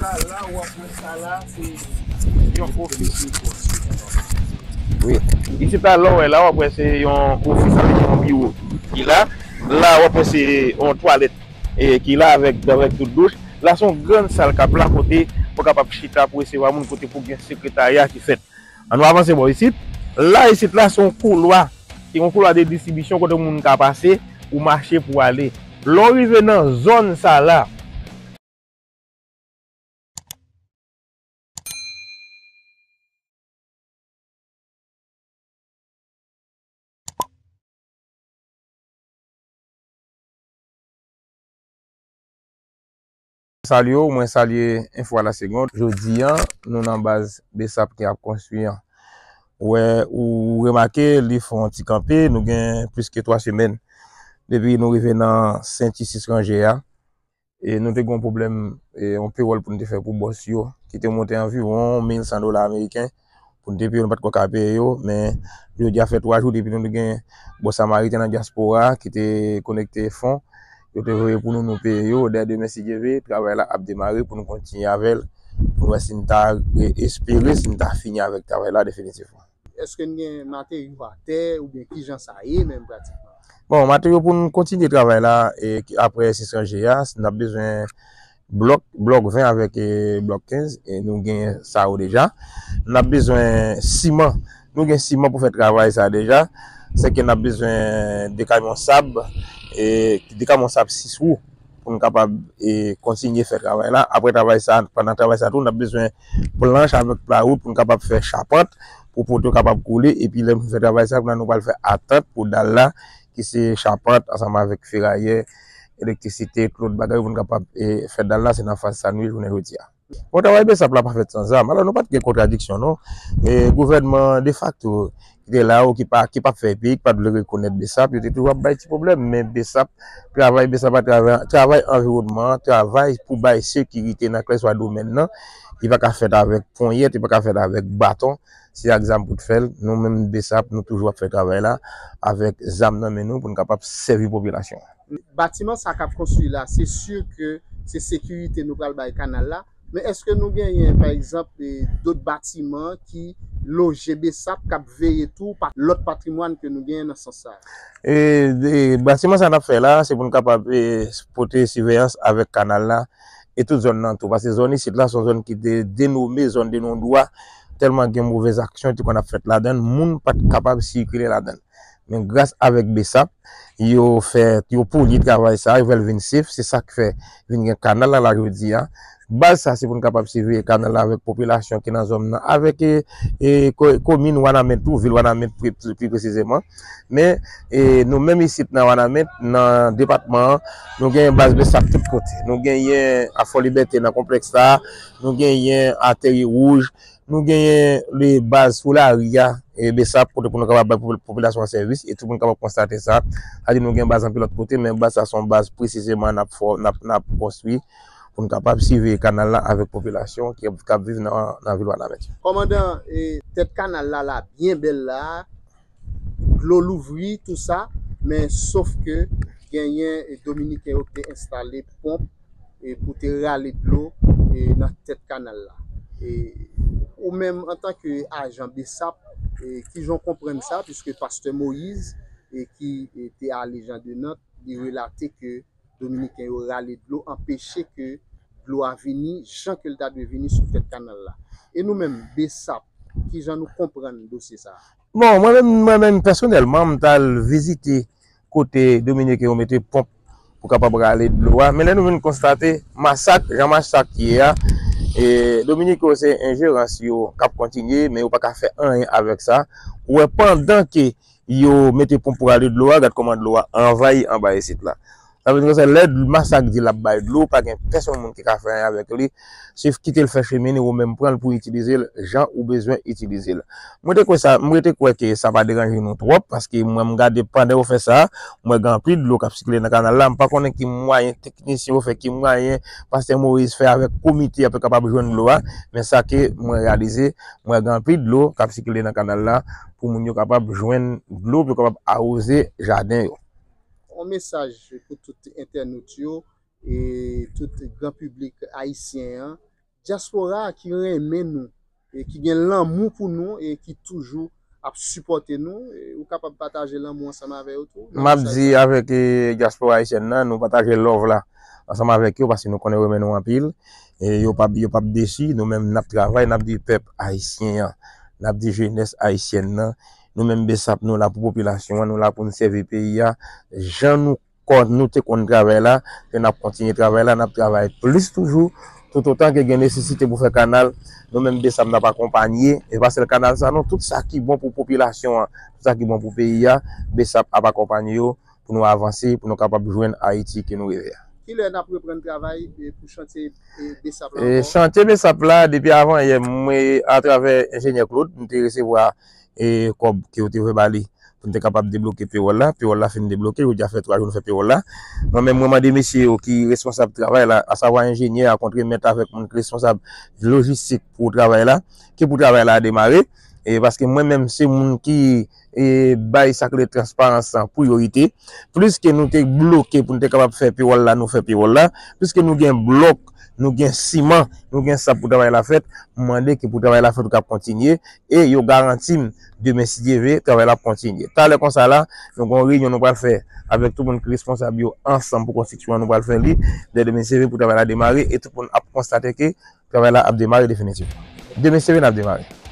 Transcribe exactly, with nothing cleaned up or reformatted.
La, la, w ap wè sa la, se yon ofis. Wi. Isit la, lè w wè la, w ap wè se yon ofis avèk yon biwo ki la. La, w ap wè se yon twalèt, e, ki la avèk, avèk tout douch. La, se yon grann sal k ap la kote pou kapab chita pou resevwa moun, kote pou gen sekretarya ki fèt. Ann nou avanse bò isit. La, isit la, se yon koulwa. Se yon koulwa de distribisyon kote moun ka pase, ou mache pou ale. Lè w rive nan zòn sa la, Salye w, mwen salye Enfo à la Seconde. Jodi a, nou nan baz BSAP ki ap konstwi an. Ou wè, ou remake, li fè yon ti kanpe, nou gen plis ke twa semèn depi nou rive nan senti sis ranje a. E nou te gen yon pwoblèm, e, yon pewòl pou n te fè pou bòs yo, ki te monte anviwon mil san dola ameriken, pou n te peye yo, nou pa t ko ka peye yo, men jodi a fè twa jou depi nou te gen Bon Samariten nan dyaspora ki te konekte fon, yo te voye pou nou, nou peye yo. Dèyè demen, si Dye vle, travay la ap demare pou nou kontinye avè l, pou n wè si n ta, e, espere si n ta fini avèk travay la definitivman. Èske n gen materyo atè oubyen kijan sa ye menm pratikman? Bon, materyo pou n kontinye travay la, e, ki, apre sis ranje a, n ap bezwen blòk, blòk ven avèk, e, blòk kenz, e nou gen sa yo deja. N ap bezwen siman. Nou gen siman pou fè travay sa deja. Sèke n ap bezwen de kamyon sab, e, de kamyon sab sis wou pou n kapab, e, kontinye fè travay la. Apre travay sa, pandan travay sa tou, n ap bezwen planch avèk plawout pou n kapab fè chapant, pou poto kapab koule. Epi lè nou fin fè travay sa, kounye a nou pral fè atant pou dal la, ki se chapant ansanm avèk ferayè, elektrisite, tout lòt bagay pou n kapab, e, fè dal la, se nan faz sa nou ye jounen jodi a. Bon, travay BSAP la pa fèt san zam. Alò, nou pa t gen kontradiksyon, non. E, gouvènman defakto ki te la yo, ki pa, ki pa fè peyi, ki pa t vle rekonèt BSAP, yo te toujou ap bay ti pwoblèm, men BSAP, travay BSAP a, travay, travay anviwònman an, travay pou bay sekirite nan kèlkeswa domèn nan, li pa ka fèt avèk ponyèt, li pa ka fèt avèk baton, se ak zam pou t fè l. Nou menm BSAP, nou toujou ap fè travay la avèk zam nan men nou pou n kapab sèvi popilasyon an. Batiman sa k ap konstwi la, se si ke se sekirite nou pral bay kanal la, men èske nou genyen, pa egzanp, e, dòt batiman ki loje BSAP k ap veye tou pa lòt patrimwàn ke nou genyen nan sans sa a? E, e, batiman sa n ap fè la, se pou n kapab, e, pote siveyans avèk kanal la e tout zòn nan tou. Paske zòn isit la, se yon zòn ki de, denome zòn de non dwa, tèlman gen movèz aksyon ki konn ap fèt ladan l, moun pa t kapab sikile ladan l. Men gras avèk BSAP, yo fè, yo poli travay sa, yo fè l vin sef, se sa k fè vin gen kanal la, la jodi a. Baz sa, se pou n kapab siveye kanal la avèk popilasyon ki nan zòn nan, avèk, e, e, ko-, komin Wanament tou, vil Wanament pi, pi, pi presizeman. Men, e, nou menm isit nan Wanament, nan depatman an, nou genyen baz BSAP tout kote. Nou genyen a Fò Libète nan konplèks la, nou genyen a Tèrye Wouj, nou genyen le baz sou lari a, e, BSAP, kote pou nou kapab bay popi-, popilasyon an sèvis, e tout moun kapab konstate sa. Sa di nou gen baz anpil lòt kote, men baz sa se yon baz presizeman n ap fò, n ap, n ap konstwi pou n kapab siveye kanal la avèk popilasyon ki, k ap viv nan, nan vil Wanament. Kòmandan, e, tèt kanal la, la byen bèl la, dlo louvri, tou sa, men sof ke genyen, e, Dominiken yo ki te enstale ponp, e, pou te rale dlo, e, nan tèt kanal la. E, ou menm, antanke ajan BSAP, e, kijan w konprann sa, piske pastè Moyiz, e, ki, e, te ale Jan de Nant, li relate ke Dominiken yo rale dlo, anpeche ke dlo a vini jan ke l ta dwe vini sou tèt kanal la. E nou menm, BSAP, kijan nou konprann dosye sa a? Bon, mwen menm, mwen menm pèsonèlman, m t al vizite kote Dominiken yo mete ponp pou kapab rale dlo a. Men lè nou vin konstate masak, jan masak ye a, e Dominiken yo se enjerans yo k ap kontinye, men yo pa ka fè anyen avèk sa. Ou wè, pandan ke yo mete ponp pou rale dlo a, gad kòman dlo a anvayi anba isit la. Sa vle di konsa, lè masak di l ap bay dlo, pa gen pèsonn moun ki ka fè anyen avèk li. Swiv kite l fè chemen li, ou menm pran l pou itilize l jan ou bezwen itilize l. Mwen te kwè sa, mwen te kwè ke sa pa deranje nou twòp, paske mwen m gade pandan yo fè sa, mwen gen anpil dlo k ap sikile nan kanal la, m pa konnen ki mwayen teknisyen yo fè, ki mwayen pastè Moyiz fè avèk komite a pou kapab jwenn dlo a, men sa ke mwen reyalize, mwen gen anpil dlo k ap sikile nan kanal la, pou moun yo kapab jwenn dlo, pou yo kapab awoze jaden yo. Yon mesaj pou tout entènot yo e tout gran piblik ayisyen an, dyaspora ki renmen nou, e ki gen lanmou pou nou, e ki toujou ap sipòte nou, e ou kapab pataje lanmou ansanm avè yo tou? M ap di avèk e, dyaspora ayisyèn nan, nou pataje love la ansanm avèk yo paske nou konnen yo renmen nou anpil. E yo p ap, yo p ap desi, nou menm n ap travay, n ap di pèp ayisyen an, n ap di jenès ayisyèn nan, nou menm BSAP nou la pou popilasyon an, nou la pou n sèvi peyi a, jan nou kon, nou te konn travay la, ke n ap kontinye travay la, n ap travay plis toujou, toutotan ke gen nesesite pou fè kanal, nou menm BSAP n ap akonpanye, e pa sèl kanal sa non, tout sa ki bon pou popilasyon an, tout sa ki bon pou peyi a, BSAP ap akonpanye yo pou nou avanse, pou nou kapab jwenn Ayiti ke nou reve a. Kilè n ap reprann travay e, pou chantye e, BSAP la ankò? Chantye BSAP la, depi avan yè, mwen, atravè enjenyè Claude, m te resevwa e kòb ke yo te voye ba li pou n te kapab debloke pewòl la. Pewòl la fin debloke, jodi a fè twa jou nou fè pewòl la. Mwen menm, mwen mande mesye yo ki responsab travay la, asavwa enjenyè a, kontremèt avèk moun ki responsab lojistik pou travay la, ki pou travay la demare. E paske mwen menm, se moun ki e bay sa k rele transparans lan priyorite. Plis ke nou te bloke pou n te kapab fè pewòl la, nou fè pewòl la. Plis ke nou gen blòk, nou gen siman, nou gen sab pou travay la fèt, m mande ke pou travay la fèt, ou ka kontinye. E yo garanti m, demen, si Dye ve, travay la ap kontinye. Talè konsa la, nou gen yon reyinyon nou pral fè avèk tout moun ki responsab yo ansanm pou konstriksyon an, nou pral fè li. Dè demen, si Dye ve, pou travay la demare, e tout moun ap konstate ke travay la ap demare definitivman. Demen, si Dye ve, n ap demare.